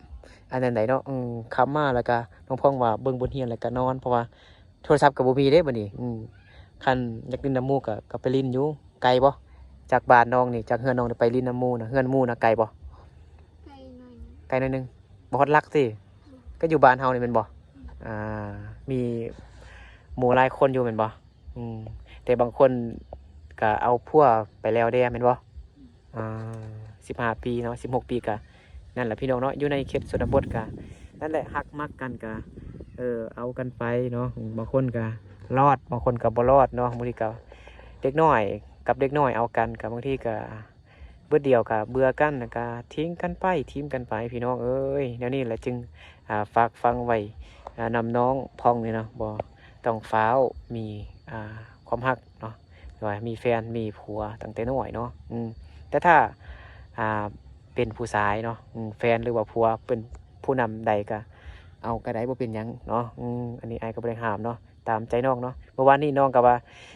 ອັນນັ້ນໃດເນາະ. ອື ຄ່ຳມາແລ້ວກະນ້ອງພອງວ່າເບິ່ງບົດຮຽນແລ້ວກະນອນ ເພາະວ່າໂທລະສັບກະບໍ່ມີເດ້ບັດນີ້. ອື ຄັນຢາກຫຼິ້ນນຳໝູ່ກະ ກະໄປຫຼິ້ນຢູ່. ໄກບໍ່? ຈາກບ້ານນ້ອງນີ້ ຈາກເຮືອນນ້ອງນີ້ໄປຫຼິ້ນນຳໝູ່ນະ ເຮືອນໝູ່ນະໄກບໍ່? ໄກໜ້ອຍໜຶ່ງ ໄກໜ້ອຍໜຶ່ງ ບໍ່ຮອດຫຼັກຕິ? ກະຢູ່ບ້ານເຮົານີ້ແມ່ນບໍ່? ອືມ ອ່າ ມີໝູ່ຫຼາຍຄົນຢູ່ແມ່ນບໍ່? ອືມ ແຕ່ບາງຄົນກະເອົາຜົວໄປແລ້ວເດ້ແມ່ນບໍ່? ອ່າ ສິບຫ້າປີເນາະ ສິບຫົກປີກະ ນັ້ນແຫຼະພີ່ນ້ອງເນາະ ຢູ່ໃນເຂດຊົນນະບົດກະ ນັ້ນແຫຼະ ຮັກມັກກັນກະ ເອີ ເອົາກັນໄປເນາະ. ບາງຄົນກະລອດ ບາງຄົນກະບໍ່ລອດເນາະ. ບາງທີກະເດັກນ້ອຍກັບເດັກນ້ອຍເອົາກັນ ກະບາງທີກະ ບຶດດຽວກະເບື່ອກັນ ແລ້ວກະຖິ້ມກັນໄປ ຖິ້ມກັນໄປ ພີ່ນ້ອງເອີຍ. ແນວນີ້ແຫຼະຈຶ່ງ ອ່າ ຝາກຝັງໄວ້ ອ່າ ນຳນ້ອງພອງນີ້ເນາະ ບໍ່ຕ້ອງຟ້າວມີ ອ່າ ຄວາມຮັກເນາະ ຫຼືວ່າມີແຟນມີຜົວຕັ້ງແຕ່ນ້ອຍເນາະ. ອືມ ແຕ່ຖ້າ ອ່າ ເປັນຜູ້ຊາຍເນາະ ອືມ ແຟນ ຫຼືວ່າຜົວເປັນຜູ້ນຳໃດກະເອົາກະໄດ້ ບໍ່ເປັນຫຍັງເນາະ. ອືມ ອັນນີ້ອ້າຍກະບໍ່ໄດ້ຫ້າມເນາະ ຕາມໃຈນ້ອງເນາະ. ເມື່ອວານນີ້ນ້ອງກະວ່າ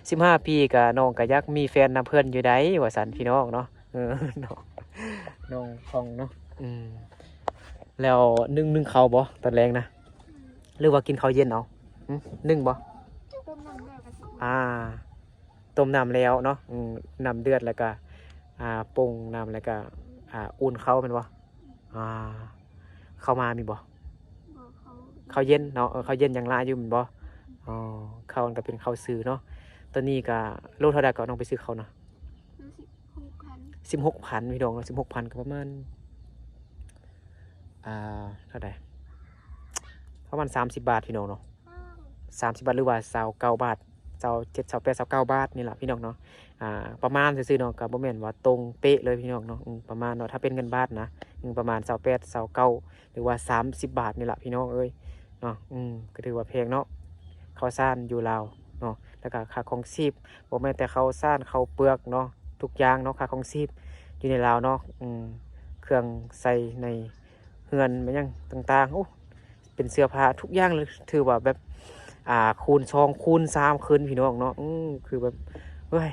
ສິບຫ້າປີກະ ນ້ອງກະຢາກມີແຟນນຳເພິ່ນຢູ່ໃດ໋ ວ່າຊັ້ນ ອືມ ພີ່ນ້ອງເນາະ. ເອີ ນ້ອງ ນ້ອງພອງເນາະ. ອືມ ແລ້ວ ໜຶ້ງ ໜຶ້ງເຂົ້າບໍ່ຕອນແລງນະ ຫຼືວ່າກິນເຂົ້າເຢັນເອົາ? ຫຶ ໜຶ້ງບໍ່? ຕົ້ມນ້ຳແລ້ວກະຊິ ອ່າ ຕົ້ມນ້ຳແລ້ວເນາະ. ອືມ ນ້ຳເດືອດແລ້ວກະ ອ່າ ປົງນ້ຳແລ້ວກະ ອ່າ ອຸ່ນເຂົ້າແມ່ນບໍ່? ອ່າ ເຂົ້າໝາມີບໍ່? ບໍ່ ເຂົ້າ ເຂົ້າເຢັນເນາະ. ເອີ ເຂົ້າເຢັນຍັງຫຼາຍຢູ່ແມ່ນບໍ່? ອໍ ເຂົ້າມັນກະເປັນເຂົ້າຊື່ເນາະ. ຕອນນີ້ກະໂລເທົ່າໃດເກາະ ນ້ອງໄປຊື້ເຂົ້ານະ? ໂລສິບຫົກພັນ ສິບຫົກພັນ ພີ່ນ້ອງເນາະ. ສິບຫົກພັນກະປະມານ ອ່າ ເທົ່າໃດ ປະມານສາມສິບບາດ ພີ່ນ້ອງເນາະ. ສາມສິບບາດ ຫຼືວ່າຊາວເກົ້າບາດ ຊາວເຈັດ ຊາວແປດ ຊາວເກົ້າບາດນີ້ລະ ພີ່ນ້ອງເນາະ. ອ່າ ປະມານຊື່ໆເນາະ ກະບໍ່ແມ່ນວ່າຕົງເປະເລີຍ ພີ່ນ້ອງເນາະ. ອືມ ປະມານເນາະ ຖ້າເປັນເງິນບາດນະ ອືມ ປະມານຊາວແປດ ຊາວເກົ້າ ຫຼືວ່າສາມສິບບາດນີ້ລະ ພີ່ນ້ອງເອີຍເນາະ. ອືມ ກະຖືວ່າແພງເນາະ ເຂົ້າສານຢູ່ລາວເນາະ ແລ້ວກະຄ່າຄອງຊີບ ບໍ່ແມ່ນແຕ່ເຂົ້າສານເຂົ້າເປືອກເນາະ ທຸກຢ່າງເນາະ ຄ່າຄອງຊີບຢູ່ໃນລາວເນາະ. ອືມ ເຄື່ອງໃຊ້ໃນເຮືອນແມ່ນຫຍັງຕ່າງໆ ໂອ້ ເປັນເສື້ອຜ້າທຸກຢ່າງເລີຍ ຖືວ່າແບບ ອ່າ ຄູນສອງຄູນສາມຂຶ້ນ ພີ່ນ້ອງເນາະ. ອືມ ຄືແບບ ເອີຍ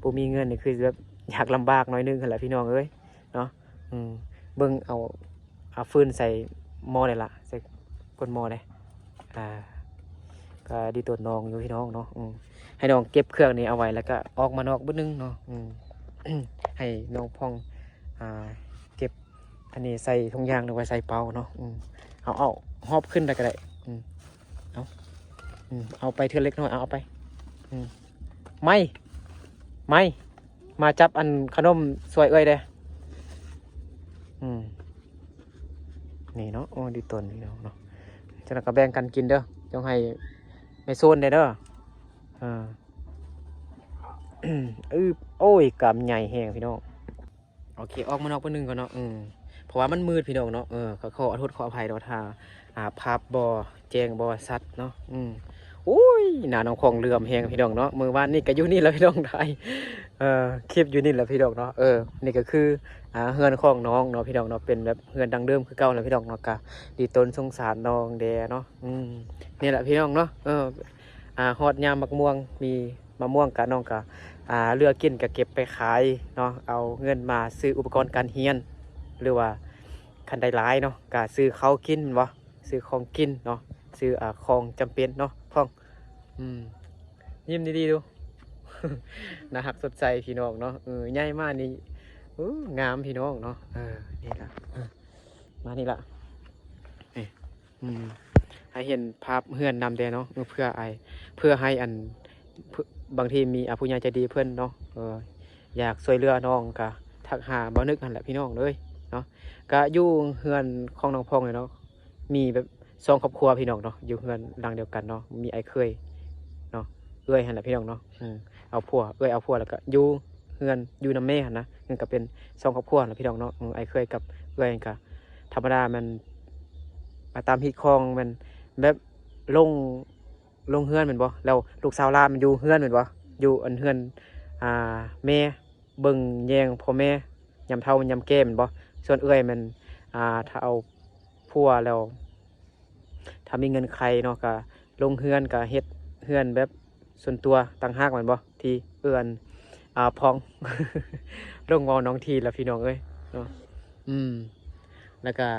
ບໍ່ມີເງິນນີ້ຄືແບບຢາກລຳບາກໜ້ອຍໜຶ່ງຫັ້ນແຫຼະ ພີ່ນ້ອງເອີຍເນາະ. ອືມ ເບິ່ງເອົາ ເອົາຟືນໃສ່ໝໍ້ໄດ້ລະ ໃສ່ກົ້ນໝໍ້ໄດ້. ອ່າ ກະດີຕົວນ້ອງຢູ່ ພີ່ນ້ອງເນາະ. ອືມ ໃຫ້ນ້ອງເກັບເຄື່ອງນີ້ເອົາໄວ້ ແລ້ວກະອອກມານອກບຶດໜຶ່ງເນາະ. ອືມ ໃຫ້ນ້ອງພອງ ອ່າ ເກັບ ອັນນີ້ໃສ່ຖົງຢາງ ຫຼືວ່າໃສ່ເປົາເນາະ. ອືມ ເອົາ ເອົາ ຫອບຂຶ້ນໄດ້ກະໄດ້. ອືມ ເອົາ ອືມ ເອົາໄປເທື່ອເລັກນ້ອຍ ເອົາ ເອົາໄປ. ອືມ ໄມ ໄມ ມາຈັບອັນຂະໜົມຊ່ວຍເອື້ອຍແດ່. ອືມ ນີ້ເນາະ ໂອ້ ດີຕົນ ພີ່ນ້ອງເນາະ. ຈັ່ງນັ້ນກະແບ່ງກັນກິນເດີ ຈົ່ງໃຫ້ແມ່ໂຊນແດ່ເດີ. ເອີ ອືບ ໂອ້ຍ ກາມໃຫຍ່ແຮງພີ່ນ້ອງ. ໂອເຄ ອອກມານອກເບິ່ງໜຶ່ງກ່ອນເນາະ. ເອີ ເພາະວ່າມັນມືດພີ່ນ້ອງເນາະ. ເອີ ກໍຂໍອະໂທດຂໍອະໄພເນາະ ຖ້າ ອ່າ ພາບບໍ່ແຈ້ງບໍ່ຊັດເນາະ. ອືມ ໂອ້ຍ ໜ້ານ້ອງພອງເຫຼື້ອມແຮງພີ່ນ້ອງເນາະ. ມື້ວານນີ້ກໍຢູ່ນີ້ແຫຼະພີ່ນ້ອງ ຖ່າຍ ເອີ ຄລິບຢູ່ນີ້ແຫຼະພີ່ນ້ອງເນາະ. ເອີ ນີ້ກໍຄື ອ່າ ເຮືອນຂອງນ້ອງເນາະພີ່ນ້ອງເນາະ. ເປັນແບບເຮືອນດັ້ງເດີມຄືເກົ່າແຫຼະພີ່ນ້ອງເນາະ. ກໍດີຕົນສົງສານນ້ອງແດ່ເນາະ. ອືມ ນີ້ແຫຼະພີ່ນ້ອງເນາະ. ເອີ ອ່າ ຮອດຍາມໝາກມ່ວງ ມີໝາກມ່ວງກະ ນ້ອງກະ ອ່າ ເລືອກກິນກະເກັບໄປຂາຍເນາະ. ເອົາເງິນມາຊື້ອຸປະກອນການຮຽນ ຫຼືວ່າຄັນໄດ້ຫຼາຍເນາະ ກະຊື້ເຂົ້າກິນແມ່ນບໍ່? ຊື້ຂອງກິນເນາະ ຊື້ ອ່າ ຂອງຈຳເປັນເນາະ ພອງ. ອືມ ຍິ້ມດີໆດູ ໜ້າຮັກສົດໃສພີ່ນ້ອງເນາະ. ເອີ ໃຫຍ່ມານີ້ ໂອ້ ງາມພີ່ນ້ອງເນາະ. ເອີ ນີ້ລະ ເອີ ມານີ້ລະ ນີ້ ອືມ ໃຫ້ເຫັນພາບເຮືອນນຳແດ່ເນາະ ເພື່ອ ເພື່ອໃຫ້ອັນ ເພື່ອ ບາງທີມີ ອ່າ ຜູ້ໃຫຍ່ໃຈດີເພິ່ນເນາະ ເອີ ຢາກຊ່ວຍເຫຼືອນ້ອງ ກະທັກຫາບ່າວນຶກຫັ້ນແຫຼະພີ່ນ້ອງເອີຍເນາະ. ກະຢູ່ເຮືອນຂອງນ້ອງພອງນີ້ເນາະ ມີແບບສອງຄອບຄົວພີ່ນ້ອງເນາະ ຢູ່ເຮືອນຫຼັງດຽວກັນເນາະ. ມີອ້າຍເຂີຍເນາະ ເອື້ອຍຫັ້ນແຫຼະພີ່ນ້ອງເນາະ. ອືມ ເອົາຜົວ ເອື້ອຍເອົາຜົວ ແລ້ວກະຢູ່ເຮືອນ ຢູ່ນຳແມ່ຫັ້ນນະ. ມັນກະເປັນສອງຄອບຄົວຫັ້ນແຫຼະພີ່ນ້ອງເນາະ. ອືມ ອ້າຍເຂີຍກັບເອື້ອຍ ກະທຳມະດາແມ່ນ ອາ ຕາມຮີດຄອງແມ່ນແບບລົງ ລົງເຮືອນແມ່ນບໍ່? ແລ້ວລູກສາວຫຼານມັນຢູ່ເຮືອນແມ່ນບໍ່? ຢູ່ອັນເຮືອນ ອ່າ ແມ່ ເບິ່ງແຍງພໍ່ແມ່ ຍາມເຖົ້າຍາມແກ່ແມ່ນບໍ່? ສ່ວນເອື້ອຍແມ່ນ ອ່າ ຖ້າເອົາຜົວແລ້ວ ຖ້າມີເງື່ອນໄຂເນາະ ກະລົງເຮືອນ ກະເຮັດເຮືອນແບບສ່ວນຕົວຕ່າງຫາກແມ່ນບໍ່? ທີ່ເອື້ອຍ ອ່າ ພອງ ລົງເວົ້ານ້ອງທີລະພີ່ນ້ອງເອີຍເນາະ. ອືມ ແລ້ວກະ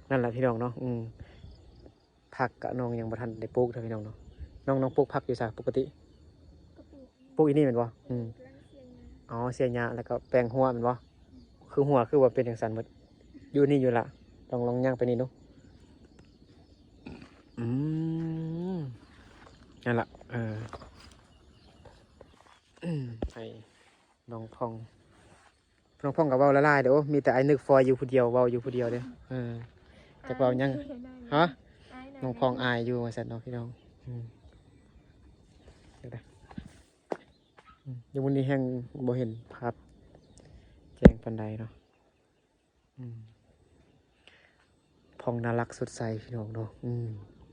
ນັ້ນລະພີ່ນ້ອງເນາະ. ອືມ ຜັກກະນ້ອງຍັງບໍ່ທັນໄດ້ປູກເທື່ອພີ່ນ້ອງເນາະ. ນ້ອງ ນ້ອງປູກຜັກຢູ່ໃສປົກກະຕິ? ປູກຢູ່ນີ້ແມ່ນບໍ່? ອືມ ອໍ ເສຍຫຍ້າ ແລ້ວກໍແປງຮົ້ວແມ່ນບໍ່? ຄືຮົ້ວຄືວ່າເປັນຈັ່ງຊັ້ນໝົດ. ຢູ່ນີ້ຢູ່ລະ ລອງ ລອງຍ່າງໄປນີ້ດູ. ອືມ ນັ້ນລະ ເອີ ໃຫ້ນ້ອງພອງ ນ້ອງພອງກໍເວົ້າຫຼາຍໆເດີ້ ມີແຕ່ອ້າຍນຶກຟອຍຢູ່ຜູ້ດຽວ ເວົ້າຢູ່ຜູ້ດຽວເດ້. ເອີ ຈັກເວົ້າຫຍັງ? ຮະ? ນ້ອງພອງອາຍຢູ່ວ່າຊັ້ນເນາະພີ່ນ້ອງ. ອືມ ດຽວມື້ນີ້ແຮງບໍ່ເຫັນພາບແຈ້ງປານໃດເນາະ. ອືມ ພອງໜ້າຮັກສົດໃສພີ່ນ້ອງເນາະ. ອືມ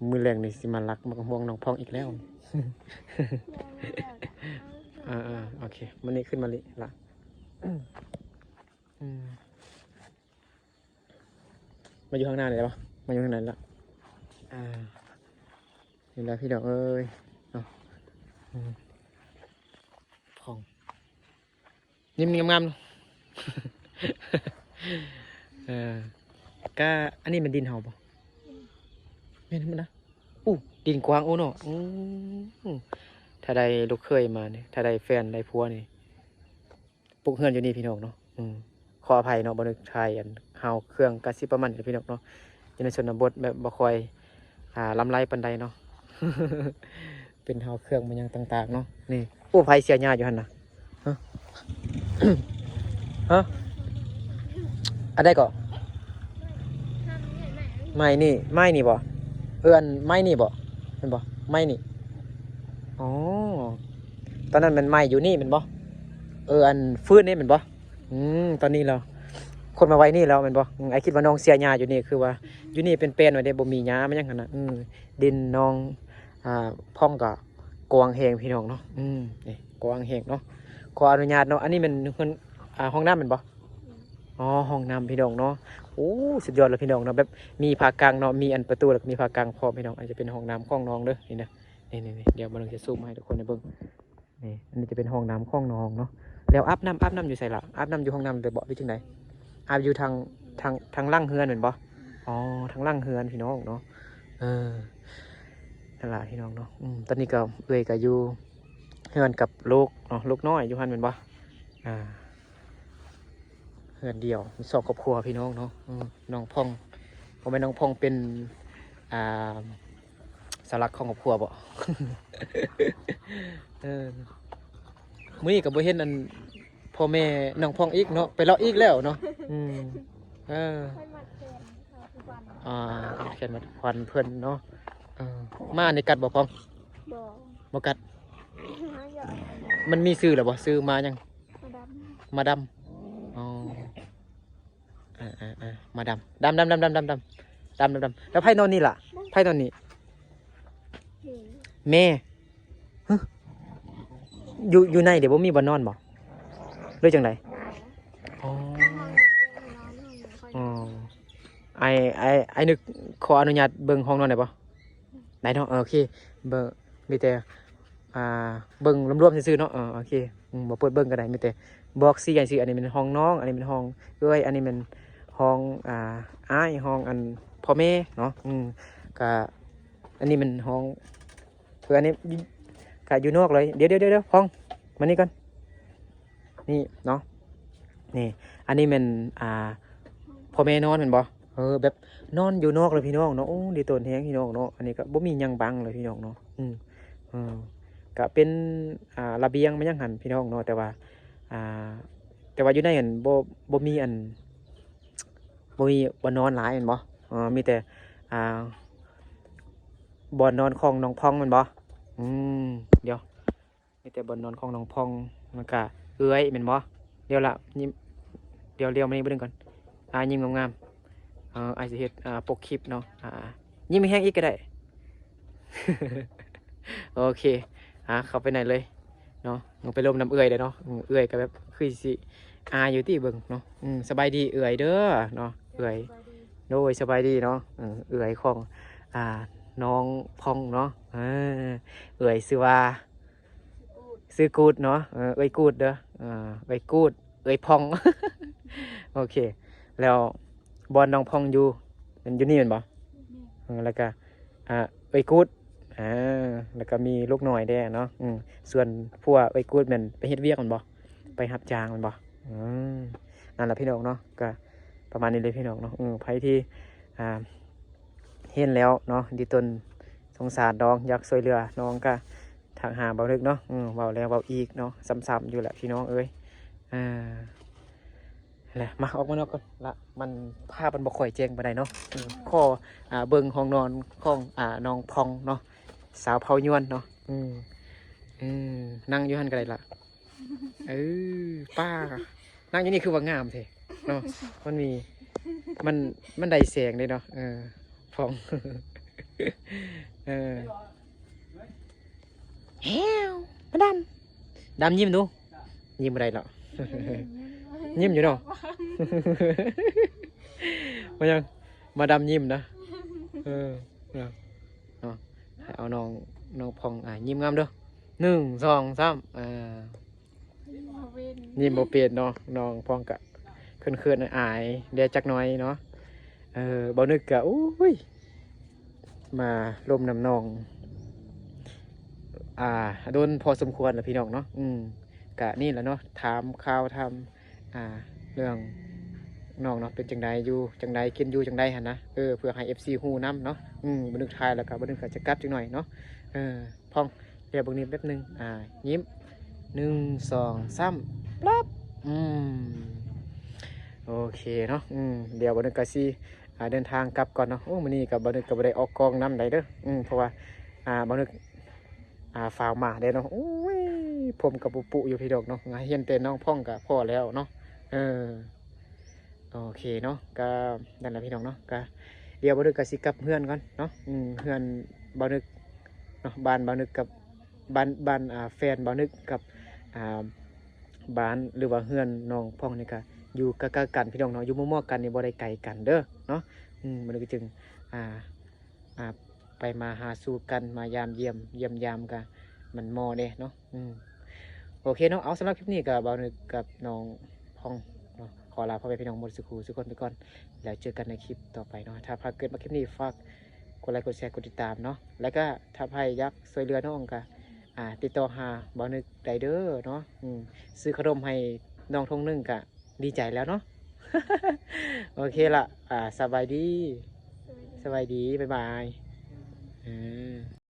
ມື້ແລງນີ້ຊິມາລັກມາຫວງນ້ອງພອງອີກແລ້ວ. ອ່າໆ ໂອເຄ ມານີ້ ຂຶ້ນມານີ້ລະ. ອືມ ມາຢູ່ຂ້າງໜ້ານີ້ໄດ້ບໍ່? ມາຢູ່ຂ້າງໜ້ານີ້ລະ. ອ່າ ນີ້ລະພີ່ນ້ອງເອີຍເນາະ. ອືມ ພອງ ຍິ້ມງາມໆ ເອີ ກະ ອັນນີ້ແມ່ນດິນເຮົາບໍ່? ແມ່ນໝົດນະ. ໂອ້ ດິນກວ້າງ ໂອ້ເນາະ. ອືມ ຖ້າໄດ້ລູກເຂີຍມານີ້ ຖ້າໄດ້ແຟນໄດ້ຜົວນີ້ ປຸກເຮືອນຢູ່ນີ້ພີ່ນ້ອງເນາະ. ອືມ ຂໍອະໄພເນາະ ບໍ່ໄດ້ຖ່າຍອັນຮາວເຄື່ອງ ກະຊິປະມານນີ້ແຫຼະພີ່ນ້ອງເນາະ. ຢູ່ໃນຊົນນະບົດແບບບໍ່ຄ່ອຍ ອ່າ ລຳໄລປານໃດເນາະ. ເປັນຮາວເຄື່ອງມາຫຍັງຕ່າງໆເນາະ. ນີ້ ໂອ້ ໃຜເສຍຫຍ້າຢູ່ຫັ້ນນະ? ຮະ? ຮະ? ອັນໃດເກາະ? ໄມ້ນີ້ ໄມ້ນີ້ບໍ່? ເອີ ອັນໄມ້ນີ້ບໍ່? ແມ່ນບໍ່? ໄມ້ນີ້. ອໍ ຕອນນັ້ນແມ່ນໄມ້ຢູ່ນີ້ແມ່ນບໍ່? ເອີ ອັນຟືນນີ້ແມ່ນບໍ່? ອືມ ຕອນນີ້ແລ້ວ ຄົນມາໄວ້ນີ້ແລ້ວແມ່ນບໍ່? ອືມ ອ້າຍຄິດວ່ານ້ອງເສຍຫຍ້າຢູ່ນີ້ ຄືວ່າຢູ່ນີ້ເປັນແປ້ນໄວ້ເດ້ ບໍ່ມີຫຍ້າມາຫຍັງຫັ້ນນະ. ອືມ ດິນນ້ອງ ອ່າ ພອງກະກວ້າງແຮງພີ່ນ້ອງເນາະ. ອືມ ນີ້ກວ້າງແຮງເນາະ. ຂໍອະນຸຍາດເນາະ. ອັນນີ້ແມ່ນເຮືອນ ອ່າ ຫ້ອງນ້ຳແມ່ນບໍ່? ອໍ ຫ້ອງນ້ຳພີ່ນ້ອງເນາະ. ໂອ້ ສຸດຍອດເລີຍພີ່ນ້ອງເນາະ ແບບມີຜ້າກັ້ງເນາະ ມີອັນປະຕູ ແລ້ວກໍມີຜ້າກັ້ງພ້ອມພີ່ນ້ອງ. ອາດຈະເປັນຫ້ອງນ້ຳຂອງນ້ອງເດີ ນີ້ນະ. ນີ້ໆໆ ດຽວບ່າວນຸກຈະຊູມມາໃຫ້ທຸກຄົນໄດ້ເບິ່ງ. ນີ້ ອັນນີ້ຈະເປັນຫ້ອງນ້ຳຂອງນ້ອງເນາະ. ແລ້ວອາບນ້ຳ ອາບນ້ຳຢູ່ໃສລະ? ອາບນ້ຳຢູ່ຫ້ອງນ້ຳເລີຍບໍ່ ຫຼືຈັ່ງໃດ? ອາບຢູ່ທາງ ທາງ ທາງຫຼັງເຮືອນແມ່ນບໍ່? ອໍ ທາງຫຼັງເຮືອນພີ່ນ້ອງເນາະ. ເອີ ນັ້ນລະພີ່ນ້ອງເນາະ. ອືມ ຕອນນີ້ກໍເອື້ອຍກໍຢູ່ເຮືອນກັບລູກເນາະ ລູກນ້ອຍຢູ່ຫັ້ນແມ່ນບໍ່? ອ່າ ເຮືອນດຽວ ມີສອງຄອບຄົວພີ່ນ້ອງເນາະ. ອືມ ນ້ອງພອງ ບໍ່ແມ່ນນ້ອງພອງ ເປັນ ອ່າ ເສົາຫຼັກຂອງຄອບຄົວບໍ? ເອີ ມື້ນີ້ກໍບໍ່ເຫັນອັນ ພໍ່ແມ່ນ້ອງພອງອີກເນາະ ໄປເລາະອີກແລ້ວເນາະ. ອືມ ເອີ ຂ້ອຍມັດແຂນເຂົາທຸກວັນ ອ່າ ແຂນມັດຂວັນເພິ່ນເນາະ. ເອີ ໝານີ້ກັດບໍ່ພອງ? ບໍ່ ບໍ່ກັດ. ມັນມີຊື່ແລ້ວບໍ່? ຊື່ມາຫຍັງ? ມາດຳ. ມາດຳ. ອໍ ເອີໆໆ ມາດຳ. ດຳໆໆໆ ແລ້ວໃຜນອນນີ້ລະ? ໃຜນອນນີ້? ແມ່. ຮະ? ຢູ່ ຢູ່ໃນເດ ບໍ່ມີບ່ອນນອນບໍ່? ຫຼືຈັ່ງໃດ? ອໍ ອໍ ອ້າຍ ອ້າຍ ອ້າຍນຶກຂໍອະນຸຍາດເບິ່ງຫ້ອງນອນໄດ້ບໍ່? ໄດ້ເນາະ. ເອີ ໂອເຄ ເບິ່ງ ມີແຕ່ ອ່າ ເບິ່ງລວມໆຊື່ໆເນາະ. ເອີ ໂອເຄ ອືມ ບໍ່ເປີດເບິ່ງກໍໄດ້ ມີແຕ່ບອກຊີ້ໃຫ້ຊື່. ອັນນີ້ແມ່ນຫ້ອງນ້ອງ ອັນນີ້ແມ່ນຫ້ອງເອື້ອຍ ອັນນີ້ແມ່ນຫ້ອງ ອ່າ ອ້າຍ ຫ້ອງອັນພໍ່ແມ່ເນາະ. ອືມ ກະ ອັນນີ້ແມ່ນຫ້ອງ ເພື່ອອັນນີ້ ກະຢູ່ນອກເລີຍ. ດຽວໆໆໆ ພອງ ມານີ້ກ່ອນ ນີ້ເນາະ ນີ້ ອັນນີ້ແມ່ນ ອ່າ ພໍ່ແມ່ນອນແມ່ນບໍ່? ເອີ ແບບນອນຢູ່ນອກເລີຍພີ່ນ້ອງເນາະ. ໂອ້ ດີຕົນແຮງພີ່ນ້ອງເນາະ. ອັນນີ້ກໍບໍ່ມີຫຍັງບັງເລີຍພີ່ນ້ອງເນາະ. ອືມ ເອີ ກະເປັນ ອ່າ ລະບຽງແມ່ນຫຍັງຫັ້ນພີ່ນ້ອງເນາະ. ແຕ່ວ່າ ອ່າ ແຕ່ວ່າຢູ່ໃນຫັ້ນບໍ່ ບໍ່ມີອັນ ບໍ່ມີບ່ອນນອນຫຼາຍແມ່ນບໍ່? ເອີ ມີແຕ່ ອ່າ ບ່ອນນອນຂອງນ້ອງພອງແມ່ນບໍ່? ອືມ ດຽວ ມີແຕ່ບ່ອນນອນຂອງນ້ອງພອງ ແລ້ວກະເອື້ອຍແມ່ນບໍ່? ດຽວລະ ຍິ້ມ ດຽວ ດຽວມານີ້ເບິ່ງກ່ອນ. ອ່າ ຍິ້ມງາມໆ. ເອີ ອ້າຍຊິເຮັດ ອ່າ ປົກຄລິບເນາະ. ອ່າ ຍິ້ມແຮງອີກກໍໄດ້. ໂອເຄ ອ່າ ເຂົ້າໄປໃນເລີຍເນາະ. ໄປລົມນຳເອື້ອຍເດ້ເນາະ. ອືມ ເອື້ອຍກໍແບບຄືຊິອາຍຢູ່ຕິເບິ່ງເນາະ. ອືມ ສະບາຍດີເອື້ອຍເດີເນາະ ເອື້ອຍ. ໂດຍ ສະບາຍດີເນາະ. ເອີ ເອື້ອຍຂອງ ອ່າ ນ້ອງພອງເນາະ. ເອີ ເອື້ອຍຊື່ວ່າ ຊື່ກູດເນາະ. ເອີ ເອື້ອຍກູດເດີ. ເອີ ເອື້ອຍກູດ ເອື້ອຍພອງ. ໂອເຄ ແລ້ວບ່ອນນ້ອງພອງຢູ່ ມັນຢູ່ນີ້ແມ່ນບໍ່? ເອີ ແລ້ວກະ ອ່າ ເອື້ອຍກູດ ອ່າ ແລ້ວກະມີລູກນ້ອຍແດ່ເນາະ. ອືມ ສ່ວນຜົວເອື້ອຍກູດແມ່ນໄປເຮັດວຽກແມ່ນບໍ່? ໄປຮັບຈ້າງແມ່ນບໍ່? ອືມ ນັ້ນລະພີ່ນ້ອງເນາະ. ກະປະມານນີ້ເລີຍພີ່ນ້ອງເນາະ. ເອີ ໃຜທີ່ ອ່າ ເຫັນແລ້ວເນາະ ດີຕົນສົງສານນ້ອງ ຢາກຊ່ວຍເຫຼືອນ້ອງກະທັກຫາບ່າວນຶກເນາະ. ເອີ ເວົ້າແລ້ວເວົ້າອີກເນາະ ຊ້ຳໆຢູ່ແຫຼະພີ່ນ້ອງເອີຍ. ເອີ ແຫຼະ ມາ ອອກມານອກກ່ອນລະ ມັນ ພາບມັນບໍ່ຄ່ອຍແຈ້ງປານໃດເນາະ. ເອີ ຂໍ ອ່າ ເບິ່ງຫ້ອງນອນຂອງ ອ່າ ນ້ອງພອງເນາະ ສາວເຜົ່າຍວນເນາະ. ອືມ ອືມ ນັ່ງຢູ່ຫັ້ນກໍໄດ້ລະ. ເອີ ປ້າ ນັ່ງຢູ່ນີ້ຄືວ່າງາມແທ້ເນາະ. ມັນມີ ມັນ ມັນໄດ້ແສງເດ້ເນາະ. ເອີ ພອງ ເອີ ແຮວ ມາດຳ ດຳຍິ້ມດູ. ຍິ້ມບໍ່ໄດ້ເນາະ. ຍິ້ມຢູ່ເນາະ. ມາຍັງ ມາດຳຍິ້ມນະ. ເອີ ເນາະ ເນາະ ໃຫ້ເອົານ້ອງ ນ້ອງພອງ ອ່າ ຍິ້ມງາມເດີ. ໜຶ່ງ ສອງ ສາມ ອ່າ ຍິ້ມບໍ່ເປັນເນາະ. ນ້ອງພອງກະເຂີນໆ ອາຍໆແດ່ຈັກໜ້ອຍເນາະ. ເອີ ບ່າວນຶກກະ ໂອ້ຍ ມາລົມນຳນ້ອງ ອ່າ ດົນພໍສົມຄວນລະພີ່ນ້ອງເນາະ. ອືມ ກະນີ້ລະເນາະ ຖາມຂ່າວ ຖາມ ອ່າ ເລື່ອງນ້ອງເນາະ ເປັນຈັ່ງໃດ ຢູ່ຈັ່ງໃດ ກິນຢູ່ຈັ່ງໃດຫັ້ນນະ. ເອີ ເພື່ອໃຫ້ເອັຟຊີຮູ້ນຳເນາະ. ອືມ ບ່າວນຶກຖ່າຍແລ້ວກະ ບ່າວນຶກກະຈະກັບຈັກໜ້ອຍເນາະ. ເອີ ພອງ ດຽວເບິ່ງນີ້ແປັບໜຶ່ງ ອ່າ ຍິ້ມ ໜຶ່ງ ສອງ ສາມ ປັບ. ອືມ ໂອເຄເນາະ. ອືມ ດຽວບ່າວນຶກກະຊິ ອ່າ ເດີນທາງກັບກ່ອນເນາະ. ໂອ້ ມື້ນີ້ກະ ບ່າວນຶກກະບໍ່ໄດ້ອອກກ້ອງນຳໃດເດີ. ອືມ ເພາະວ່າ ອ່າ ບ່າວນຶກ ອ່າ ຟ້າວມາເດ້ເນາະ. ໂອ້ຍ ຜົມກະປຸໆຢູ່ພີ່ນ້ອງເນາະ. ເຫັນແຕ່ນ້ອງພອງກະພໍແລ້ວເນາະ. ເອີ ໂອເຄເນາະ ກະນັ້ນລະພີ່ນ້ອງເນາະ. ກະດຽວບ່າວນຶກກະຊິກັບເຮືອນກ່ອນເນາະ. ອືມ ເຮືອນບ່າວນຶກເນາະ ບ້ານບ່າວນຶກກັບ ບ້ານ ບ້ານ ອ່າ ແຟນບ່າວນຶກກັບ ອ່າ ບ້ານ ຫຼືວ່າເຮືອນນ້ອງພອງນີ້ກະຢູ່ໃກ້ໆກັນພີ່ນ້ອງເນາະ. ຢູ່ໝໍ້ໆກັນນີ້ ບໍ່ໄດ້ໄກກັນເດີເນາະ. ອືມ ບ່າວນຶກຈຶ່ງ ອ່າ ອ່າ ໄປມາຫາສູ່ກັນ ມາຢາມຢ້ຽມ ຢ້ຽມຢາມກະມັນໝໍ່ເດ້ເນາະ. ອືມ ໂອເຄເນາະ. ເອົາ ສຳລັບຄລິບນີ້ກະບ່າວນຶກກັບນ້ອງພອງເນາະ ຂໍລາພໍ່ແມ່ພີ່ນ້ອງໝົດສູ່ຄູ່ສູ່ຄົນໄປກ່ອນ ແລ້ວເຈີກັນໃນຄລິບຕໍ່ໄປເນາະ. ຖ້າຫາກເກີດມາຄລິບນີ້ ຝາກກົດໄລ ກົດແຊ ກົດຕິດຕາມເນາະ. ແລ້ວກະຖ້າໃຜຢາກຊ່ວຍເຫຼືອນ້ອງກະ ອ່າ ຕິດຕໍ່ຫາບ່າວນຶກໄດ້ເດີເນາະ. ອືມ ຊື້ຂະໜົມໃຫ້ນ້ອງຖົງໜຶ່ງກະ ດີໃຈແລ້ວເນາະ. ໂອເຄລະ ອ່າ ສະບາຍດີ ສະບາຍດີ ບາຍບາຍ ເອີ.